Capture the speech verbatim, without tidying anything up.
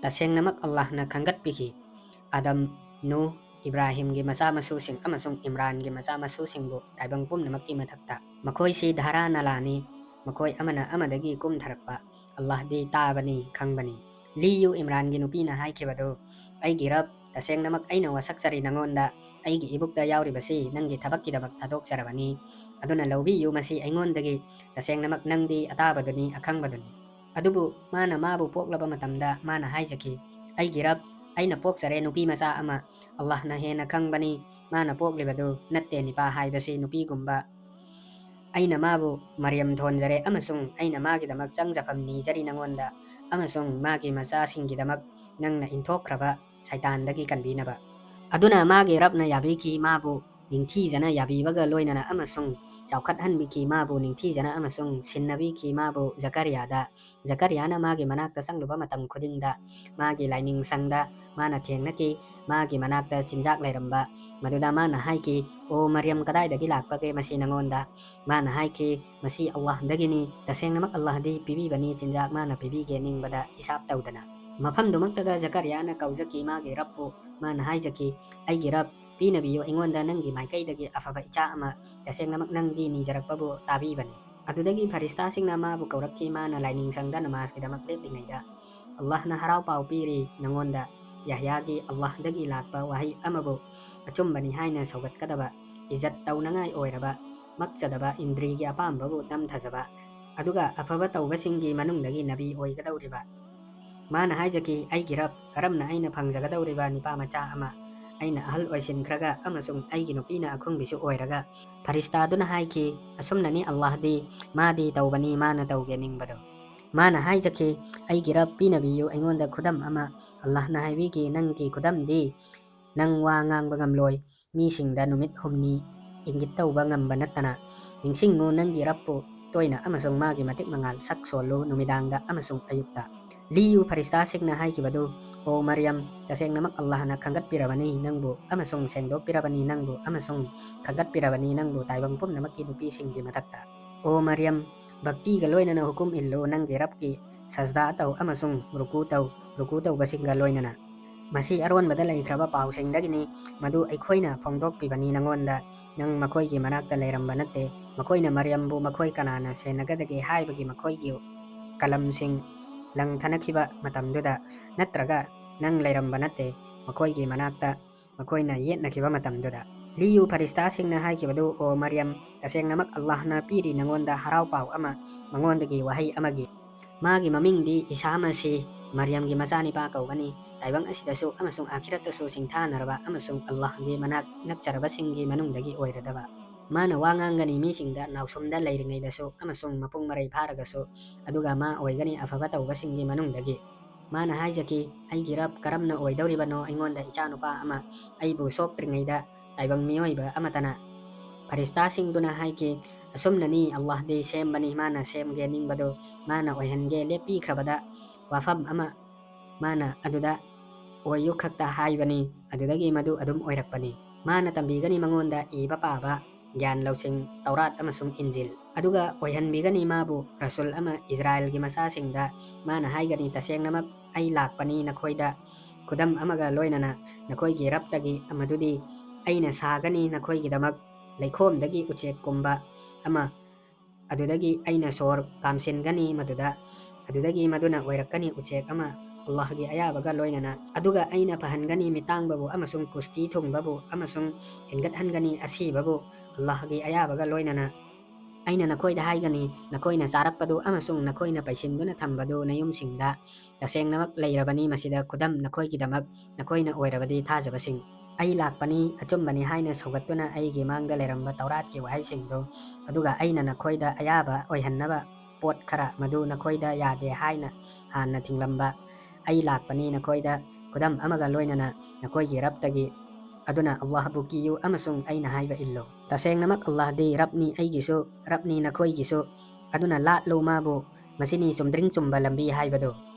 ꯇꯁꯦꯡꯅꯃꯛ ꯑꯜꯂꯥꯍꯅ ꯈꯪꯒꯠꯄꯤꯈꯤ꯫ ꯑꯗꯝ, ꯅꯨꯍ, ꯏꯕ꯭ꯔꯥꯍꯤꯝꯒꯤ ꯃꯆꯥ ꯃꯁꯨꯁꯤꯡ ꯑꯃꯁꯨꯡ ꯏꯝꯔꯥꯟꯒꯤ ꯃꯆꯥ ꯃꯁꯨꯁꯤꯡꯕꯨ ꯇꯥꯏꯕꯪ ꯄꯨꯝꯅꯃꯛꯀꯤ ꯃꯊꯛꯇ꯫ ꯃꯈꯣꯏꯁꯤ ꯙꯔꯥ ꯅꯂꯥꯅꯤ, ꯃꯈꯣꯏ ꯑꯃꯅ ꯑꯃꯗꯒꯤ ꯀꯨꯝꯊꯔꯛꯄ꯫ ꯑꯜꯂꯥꯍꯗꯤ ꯇꯥꯕꯅꯤ, ꯈꯪꯕꯅꯤ꯫ ꯂꯤꯌꯨ ꯏꯝꯔꯥꯟꯒꯤ ꯅꯨꯄꯤꯅ ꯍꯥꯏꯈꯤꯕꯗꯨ, "ꯑꯩꯒꯤ ꯔꯕ, ꯇꯁꯦꯡꯅꯃꯛ ꯑꯩꯅ ꯋꯥꯁꯛꯆꯔꯤ ꯅꯉꯣꯟꯗ, ꯑꯩꯒꯤ ꯏꯕꯨꯛꯇ ꯌꯥꯎꯔꯤꯕꯁꯤ ꯅꯪꯒꯤ ꯊꯕꯛꯀꯤꯗꯃꯛ ꯊꯥꯗꯣꯛꯆꯔꯕꯅꯤ꯫ ꯑꯗꯨꯅ ꯂꯧꯕꯤꯌꯨ ꯃꯁꯤ ꯑꯩꯉꯣꯟꯗꯒꯤ, ꯇꯁꯦꯡꯅꯃꯛ ꯅꯪꯗꯤ ꯑꯇꯥꯕꯗꯨꯅꯤ, ꯑꯈꯪꯕꯗꯨꯅꯤ"꯫ ꯑꯗꯨꯕꯨ ꯃꯥꯅ ꯃꯥꯕꯨ ꯄꯣꯛꯂꯕ ꯃꯇꯝꯗ ꯃꯥꯅ ꯍꯥꯏꯖꯈꯤ, "ꯑꯩꯒꯤ ꯔꯕ, ꯑꯩꯅ ꯄꯣꯛꯆꯔꯦ ꯅꯨꯄꯤ ꯃꯆꯥ ꯑꯃ꯫ ꯑꯜꯂꯥꯍꯅ ꯍꯦꯟꯅ ꯈꯪꯕꯅꯤ, ꯃꯥꯅ ꯄꯣꯛꯂꯤꯕꯗꯨ ꯅꯠꯇꯦ ꯅꯤꯄꯥ ꯍꯥꯏꯕꯁꯤ ꯅꯨꯄꯤꯒꯨꯝꯕ꯫ ꯑꯩꯅ ꯃꯥꯕꯨ ꯃꯔꯤꯌꯝ ꯊꯣꯟꯖꯔꯦ ꯑꯃꯁꯨꯡ ꯑꯩꯅ ꯃꯥꯒꯤꯗꯃꯛ ꯆꯪꯖꯐꯝ ꯅꯤꯖꯔꯤ ꯅꯉꯣꯟꯗ, ꯑꯃꯁꯨꯡ ꯃꯥꯒꯤ ꯃꯆꯥꯁꯤꯡꯒꯤꯗꯃꯛ ꯅꯪꯅ ꯏꯟꯊꯣꯛꯈ꯭ꯔꯕ ꯁꯩꯇꯥꯟꯗꯒꯤ ꯀꯟꯕꯤꯅꯕ"꯫ ꯑꯗꯨꯅ ꯃꯥꯒꯤ ꯔꯕꯅ ꯌꯥꯕꯤꯈꯤ, ꯃꯥꯕꯨ ꯅꯤꯡꯊꯤꯖꯅ ꯌꯥꯕꯤꯕꯒ ꯂꯣꯏꯅꯅ ꯑꯃꯁꯨꯡ ꯆꯥꯎꯈꯠꯍꯟꯕꯤꯈꯤ, ꯃꯥꯕꯨ ꯅꯤꯡꯊꯤꯖꯅ ꯑꯃꯁꯨꯡ ꯁꯤꯟꯅꯕꯤꯈꯤ, ꯃꯥꯕꯨ ꯖꯀꯔꯤꯌꯥꯗ꯫ ꯖꯀꯔꯤꯌꯥꯅ ꯃꯥꯒꯤ ꯃꯅꯥꯛꯇ ꯆꯪꯂꯨꯕ ꯃꯇꯝ ꯈꯨꯗꯤꯡꯗ ꯃꯥꯒꯤ ꯂꯥꯏꯅꯤꯡ ꯁꯪꯗ ꯃꯥꯅ ꯊꯦꯡꯅꯈꯤ꯫ ꯃꯥꯒꯤ ꯃꯅꯥꯛꯇ ꯆꯤꯟꯖꯥꯛ ꯂꯩꯔꯝꯕ꯫ ꯃꯗꯨꯗ ꯃꯥꯅ ꯍꯥꯏꯈꯤ, "ꯑꯣ ꯃꯔꯤꯌꯝ, ꯀꯗꯥꯏꯗꯒꯤ ꯂꯥꯛꯄꯒꯦ ꯃꯁꯤ ꯅꯉꯣꯟꯗ?" ꯃꯥꯅ ꯍꯥꯏꯈꯤ, "ꯃꯁꯤ ꯑꯜꯂꯥꯍꯗꯒꯤꯅꯤ, ꯇꯁꯦꯡꯅꯃꯛ ꯑꯜꯂꯥꯍꯗꯤ ꯄꯤꯕꯤꯕꯅꯤ ꯆꯤꯟꯖꯥꯛ ꯃꯥꯅ ꯄꯤꯕꯤꯒꯦ ꯅꯤꯡꯕꯗ ꯍꯤꯁꯥꯕ ꯇꯧꯗꯅ"꯫ ꯃꯐꯝꯗꯨꯃꯛꯇꯗ ꯖꯀꯔꯤꯌꯥꯅ ꯀꯧꯖꯈꯤ ꯃꯥꯒꯤ ꯔꯕꯄꯨ꯫ ꯃꯥꯅ ꯍꯥꯏꯖꯈꯤ, "ꯑꯩꯒꯤ ꯔꯕ, ꯄꯤꯅꯕꯤꯌꯨ ꯑꯩꯉꯣꯟꯗ ꯅꯪꯒꯤ ꯃꯥꯏꯀꯩꯗꯒꯤ ꯑꯐꯕ ꯏꯆꯥ ꯑꯃ, ꯇꯁꯦꯡꯅꯃꯛ ꯅꯪꯗꯤ ꯅꯤꯖꯔꯛꯄꯕꯨ ꯇꯥꯕꯤꯕꯅꯤ"꯫ ꯑꯗꯨꯗꯒꯤ ꯐꯔꯤꯁꯇꯥꯁꯤꯡꯅ ꯃꯥꯕꯨ ꯀꯧꯔꯛꯈꯤ, ꯃꯥꯅ ꯂꯥꯏꯅꯤꯡ ꯁꯪꯗ ꯅꯃꯥꯖꯀꯤꯗꯃꯛ ꯂꯦꯞꯂꯤꯉꯩꯗ꯫ ꯑꯜꯂꯥꯍꯅ ꯍꯔꯥꯎ ꯄꯥꯎ ꯄꯤꯔꯤ ꯅꯉꯣꯟꯗ, ꯌꯥꯍꯌꯥꯒꯤ ꯑꯜꯂꯥꯍꯗꯒꯤ ꯂꯥꯛꯄ ꯋꯥꯍꯩ ꯑꯃꯕꯨ ꯑꯆꯨꯝꯕꯅꯤ ꯍꯥꯏꯅ ꯁꯧꯒꯠꯀꯗꯕ, ꯏꯖꯠ ꯇꯧꯅꯉꯥꯏ ꯑꯣꯏꯔꯕ, ꯃꯛꯆꯗꯕ, ꯏꯟꯗ꯭ꯔꯤꯒꯤ ꯑꯄꯥꯝꯕꯕꯨ ꯅꯝꯊꯖꯕ, ꯑꯗꯨꯒ ꯑꯐꯕ ꯇꯧꯕꯁꯤꯡꯒꯤ ꯃꯅꯨꯡꯗꯒꯤ ꯅꯕꯤ ꯑꯣꯏꯒꯗꯧꯔꯤꯕ꯫ ꯃꯥꯅ ꯍꯥꯏꯖꯈꯤ, "ꯑꯩꯒꯤ ꯔꯕ, ꯀꯔꯝꯅ ꯑꯩꯅ ꯐꯪꯖꯒꯗꯧꯔꯤꯕ ꯅꯤꯄꯥ ꯃꯆꯥ ꯑꯃ? ꯑꯩꯅ ꯑꯍꯜ ꯑꯣꯏꯁꯤꯟꯈ꯭ꯔꯒ ꯑꯃꯁꯨꯡ ꯑꯩꯒꯤ ꯅꯨꯄꯤꯅ ꯑꯈꯨꯡꯕꯤꯁꯨ ꯑꯣꯏꯔꯒ?" ꯐꯔꯤꯁꯇꯥꯗꯨꯅ ꯍꯥꯏꯈꯤ, "ꯑꯁꯨꯝꯅꯅꯤ ꯑꯜꯂꯥꯍꯗꯤ, ꯃꯥꯗꯤ ꯇꯧꯕꯅꯤ ꯃꯥꯅ ꯇꯧꯒꯦ ꯅꯤꯡꯕꯗꯨ"꯫ ꯃꯥꯅ ꯍꯥꯏꯖꯈꯤ, "ꯑꯩꯒꯤ ꯔꯕ, ꯄꯤꯅꯕꯤꯌꯨ ꯑꯩꯉꯣꯟꯗ ꯈꯨꯗꯝ ꯑꯃ"꯫ ꯑꯜꯂꯥꯍꯅ ꯍꯥꯏꯕꯤꯈꯤ, "ꯅꯪꯒꯤ ꯈꯨꯗꯝꯗꯤ ꯅꯪ ꯋꯥ ꯉꯥꯡꯕ ꯉꯝꯂꯣꯏ, ꯃꯤꯁꯤꯡꯗ ꯅꯨꯃꯤꯠ ꯍꯨꯝꯅꯤ ꯏꯪꯒꯤꯠ ꯇꯧꯕ ꯉꯝꯕ ꯅꯠꯇꯅ꯫ ꯅꯤꯡꯁꯤꯡꯉꯨ, ꯅꯪꯒꯤ ꯔꯕꯄꯨ ꯇꯣꯏꯅ ꯑꯃꯁꯨꯡ ꯃꯥꯒꯤ ꯃꯇꯤꯛ ꯃꯉꯥꯜ ꯁꯛ ꯁꯣꯜꯂꯨ ꯅꯨꯃꯤꯗꯥꯡꯗ ꯑꯃꯁꯨꯡ ꯑꯌꯨꯛꯇ"꯫ ꯂꯤꯌꯨ ꯐꯔꯤꯁꯇꯥꯁꯤꯡꯅ ꯍꯥꯏꯈꯤꯕꯗꯨ, "ꯑꯣ ꯃꯔꯤꯌꯝ, ꯇꯁꯦꯡꯅꯃꯛ ꯑꯜꯂꯥꯍꯅ ꯈꯪꯒꯠꯄꯤꯔꯕꯅꯤ ꯅꯪꯕꯨ ꯑꯃꯁꯨꯡ ꯁꯦꯡꯗꯣꯛꯄꯤꯔꯕꯅꯤ ꯅꯪꯕꯨ ꯑꯃꯁꯨꯡ ꯈꯪꯒꯠꯄꯤꯔꯕꯅꯤ ꯅꯪꯕꯨ ꯇꯥꯏꯕꯪ ꯄꯨꯝꯅꯃꯛꯀꯤ ꯅꯨꯄꯤꯁꯤꯡꯒꯤ ꯃꯊꯛꯇ꯫ ꯑꯣ ꯃꯔꯤꯌꯝ, ꯚꯛꯇꯤꯒ ꯂꯣꯏꯅꯅ ꯍꯨꯀꯨꯝ ꯏꯜꯂꯨ ꯅꯪꯒꯤ ꯔꯕꯀꯤ ꯁꯖꯗꯥ ꯇꯧ ꯑꯃꯁꯨꯡ ꯔꯨꯀꯨ ꯇꯧ, ꯔꯨꯀꯨ ꯇꯧꯕꯁꯤꯡꯒ ꯂꯣꯏꯅꯅ꯫ ꯃꯁꯤ ꯑꯔꯣꯟꯕꯗ ꯂꯩꯈ꯭ꯔꯕ ꯄꯥꯎꯁꯤꯡꯗꯒꯤꯅꯤ, ꯃꯗꯨ ꯑꯩꯈꯣꯏꯅ ꯐꯣꯡꯗꯣꯛꯄꯤꯕꯅꯤ ꯅꯉꯣꯟꯗ꯫ ꯅꯪ ꯃꯈꯣꯏꯒꯤ ꯃꯅꯥꯛꯇ ꯂꯩꯔꯝꯕ ꯅꯠꯇꯦ꯫ ꯃꯈꯣꯏꯅ ꯃꯔꯤꯌꯝꯕꯨ ꯃꯈꯣꯏ ꯀꯅꯥꯅ ꯁꯦꯟꯅꯒꯗꯒꯦ ꯍꯥꯏꯕꯒꯤ ꯃꯈꯣꯏꯒꯤ ꯀꯂꯝꯁꯤꯡ ꯂꯪꯊꯅꯈꯤꯕ ꯃꯇꯝꯗꯨꯗ, ꯅꯠꯇ꯭ꯔꯒ ꯅꯪ ꯂꯩꯔꯝꯕ ꯅꯠꯇꯦ ꯃꯈꯣꯏꯒꯤ ꯃꯅꯥꯛꯇ, ꯃꯈꯣꯏꯅ ꯌꯦꯠꯅꯈꯤꯕ ꯃꯇꯝꯗꯨꯗ꯫ ꯂꯤꯌꯨ, ꯐꯔꯤꯁꯇꯥꯁꯤꯡꯅ ꯍꯥꯏꯈꯤꯕꯗꯨ, "ꯑꯣ ꯃꯔꯤꯌꯝ, ꯇꯁꯦꯡꯅꯃꯛ ꯑꯜꯂꯥꯍꯅ ꯄꯤꯔꯤ ꯅꯉꯣꯟꯗ ꯍꯔꯥꯎ ꯄꯥꯎ ꯑꯃ, ꯃꯉꯣꯟꯗꯒꯤ ꯋꯥꯍꯩ ꯑꯃꯒꯤ꯫ ꯃꯥꯒꯤ ꯃꯃꯤꯡꯗꯤ ꯏꯁꯥ ꯃꯁꯤ, ꯃꯔꯤꯌꯝꯒꯤ ꯃꯆꯥꯅꯤꯄꯥ ꯀꯧꯒꯅꯤ꯫ ꯇꯥꯏꯕꯪ ꯑꯁꯤꯗꯁꯨ ꯑꯃꯁꯨꯡ ꯑꯥꯈꯤꯔꯠꯇꯁꯨ ꯁꯤꯡꯊꯥꯅꯔꯕ ꯑꯃꯁꯨꯡ ꯑꯜꯂꯥꯍꯒꯤ ꯃꯅꯥꯛ ꯅꯛꯆꯔꯕꯁꯤꯡꯒꯤ ꯃꯅꯨꯡꯗꯒꯤ ꯑꯣꯏꯔꯗꯕ꯫ ꯃꯥꯅ ꯋꯥ ꯉꯥꯡꯒꯅꯤ ꯃꯤꯁꯤꯡꯗ ꯅꯥꯎꯁꯨꯝꯗ ꯂꯩꯔꯤꯉꯩꯗꯁꯨ ꯑꯃꯁꯨꯡ ꯃꯄꯨꯡ ꯃꯔꯩ ꯐꯥꯔꯒꯁꯨ, ꯑꯗꯨꯒ ꯃꯥ ꯑꯣꯏꯒꯅꯤ ꯑꯐꯕ ꯇꯧꯕꯁꯤꯡꯒꯤ ꯃꯅꯨꯡꯗꯒꯤ"꯫ ꯃꯥꯅ ꯍꯥꯏꯖꯈꯤ, "ꯑꯩꯒꯤ ꯔꯕ ꯀꯔꯝꯅ ꯑꯣꯏꯗꯧꯔꯤꯕꯅꯣ ꯑꯩꯉꯣꯟꯗ ꯏꯆꯥꯅꯨꯄꯥ ꯑꯃ, ꯑꯩꯕꯨ ꯁꯣꯛꯇ꯭ꯔꯤꯉꯩꯗ ꯇꯥꯏꯕꯪ ꯃꯤꯑꯣꯏꯕ ꯑꯃꯠꯇꯅ?" ꯐꯔꯤꯁꯇꯥꯁꯤꯡꯗꯨꯅ ꯍꯥꯏꯈꯤ, "ꯑꯁꯨꯝꯅꯅꯤ, ꯑꯜꯂꯥꯍꯗꯤ ꯁꯦꯝꯕꯅꯤ, ꯃꯥꯅ ꯁꯦꯝꯒꯦ ꯅꯤꯡꯕꯗꯨ ꯃꯥꯅ ꯑꯣꯏꯍꯟꯒꯦ ꯂꯦꯞꯄꯤꯈ꯭ꯔꯕꯗ ꯋꯥꯐꯝ ꯑꯃ ꯃꯥꯅ ꯑꯗꯨꯗ ꯑꯣꯏꯌꯨ ꯈꯛꯇ ꯍꯥꯏꯕꯅꯤ, ꯑꯗꯨꯗꯒꯤ ꯃꯗꯨ ꯑꯗꯨꯝ ꯑꯣꯏꯔꯛꯄꯅꯤ꯫ ꯃꯥꯅ ꯇꯝꯕꯤꯒꯅꯤ ꯃꯉꯣꯟꯗ ꯏꯕ ꯄꯥꯕ, ꯒ꯭ꯌꯥꯟ ꯂꯧꯁꯤꯡ, ꯇꯧꯔꯥꯠ ꯑꯃꯁꯨꯡ ꯏꯟꯖꯤꯜ꯫ ꯑꯗꯨꯒ ꯑꯣꯏꯍꯟꯕꯤꯒꯅꯤ ꯃꯥꯕꯨ ꯔꯁꯨꯜ ꯑꯃ ꯏꯁꯔꯥꯏꯜꯒꯤ ꯃꯆꯥꯁꯤꯡꯗ꯫ ꯃꯥꯅ ꯍꯥꯏꯒꯅꯤ, ꯇꯁꯦꯡꯅꯃꯛ ꯑꯩ ꯂꯥꯛꯄꯅꯤ ꯅꯈꯣꯏꯗ ꯈꯨꯗꯝ ꯑꯃꯒ ꯂꯣꯏꯅꯅ, ꯅꯈꯣꯏꯒꯤ ꯔꯕꯇꯒꯤ, ꯃꯗꯨꯗꯤ ꯑꯩꯅ ꯁꯥꯒꯅꯤ ꯅꯈꯣꯏꯒꯤꯗꯃꯛ ꯂꯩꯈꯣꯝꯗꯒꯤ ꯎꯆꯦꯛꯀꯨꯝꯕ ꯑꯃ, ꯑꯗꯨꯗꯒꯤ ꯑꯩꯅ ꯁꯣꯔ ꯀꯥꯝꯁꯤꯟꯒꯅꯤ ꯃꯗꯨꯗ, ꯑꯗꯨꯗꯒꯤ ꯃꯗꯨꯅ ꯑꯣꯏꯔꯛꯀꯅꯤ ꯎꯆꯦꯛ ꯑꯃ, ꯑꯜꯂꯥꯍꯒꯤ ꯑꯌꯥꯕꯒ ꯂꯣꯏꯅꯅ꯫ ꯑꯗꯨꯒ ꯑꯩꯅ ꯐꯍꯟꯒꯅꯤ ꯃꯤꯇꯥꯡꯕꯕꯨ ꯑꯃꯁꯨꯡ ꯀꯨꯁꯇꯤ ꯊꯨꯡꯕꯕꯨ, ꯑꯃꯁꯨꯡ ꯍꯦꯟꯒꯠꯍꯟꯒꯅꯤ ꯑꯁꯤꯕꯕꯨ, ꯑꯜꯂꯥꯍꯒꯤ ꯑꯌꯥꯕꯒ ꯂꯣꯏꯅꯅ꯫ ꯑꯩꯅ ꯅꯈꯣꯏꯗ ꯍꯥꯏꯒꯅꯤ, ꯅꯈꯣꯏꯅ ꯆꯥꯔꯛꯄꯗꯨ ꯑꯃꯁꯨꯡ ꯅꯈꯣꯏꯅ ꯄꯩꯁꯤꯟꯗꯨꯅ ꯊꯝꯕꯗꯨ ꯅꯌꯨꯝꯁꯤꯡꯗ ꯇꯁꯦꯡꯅꯃꯛ ꯂꯩꯔꯕꯅꯤ꯫ ꯃꯁꯤꯗ ꯈꯨꯗꯝ ꯅꯈꯣꯏꯒꯤꯗꯃꯛ, ꯅꯈꯣꯏꯅ ꯑꯣꯏꯔꯕꯗꯤ ꯊꯥꯖꯕꯁꯤꯡ꯫ ꯑꯩ ꯂꯥꯛꯄꯅꯤ, ꯑꯆꯨꯝꯕꯅꯤ ꯍꯥꯏꯅ ꯁꯧꯒꯠꯇꯨꯅ ꯑꯩꯒꯤ ꯃꯥꯡꯗ ꯂꯩꯔꯝꯕ ꯇꯧꯔꯥꯠꯀꯤ ꯋꯥꯍꯩꯁꯤꯡꯗꯨ, ꯑꯗꯨꯒ ꯑꯩꯅ ꯅꯈꯣꯏꯗ ꯑꯌꯥꯕ ꯑꯣꯏꯍꯟꯅꯕ ꯄꯣꯠ ꯈꯔ ꯃꯗꯨ ꯅꯈꯣꯏꯗ ꯌꯥꯗꯦ ꯍꯥꯏꯅ ꯍꯥꯟꯅ ꯊꯤꯡꯂꯝꯕ꯫ ꯑꯩ ꯂꯥꯛꯄꯅꯤ ꯅꯈꯣꯏꯗ ꯈꯨꯗꯝ ꯑꯃꯒ ꯂꯣꯏꯅꯅ ꯅꯈꯣꯏꯒꯤ ꯔꯕꯇꯒꯤ꯫ ꯑꯗꯨꯅ ꯑꯜꯂꯥꯍꯕꯨ ꯀꯤꯌꯨ ꯑꯃꯁꯨꯡ ꯑꯩꯅ ꯍꯥꯏꯕ ꯏꯜꯂꯨ꯫ ꯇꯁꯦꯡꯅꯃꯛ ꯑꯜꯂꯥꯍꯗꯤ ꯔꯕꯅꯤ ꯑꯩꯒꯤꯁꯨ, ꯔꯕꯅꯤ ꯅꯈꯣꯏꯒꯤꯁꯨ꯫ ꯑꯗꯨꯅ ꯂꯥꯠꯂꯨ ꯃꯥꯕꯨ, ꯃꯁꯤꯅꯤ ꯆꯨꯝꯗ꯭ꯔꯤꯡ ꯆꯨꯝꯕ ꯂꯝꯕꯤ ꯍꯥꯏꯕꯗꯨ"꯫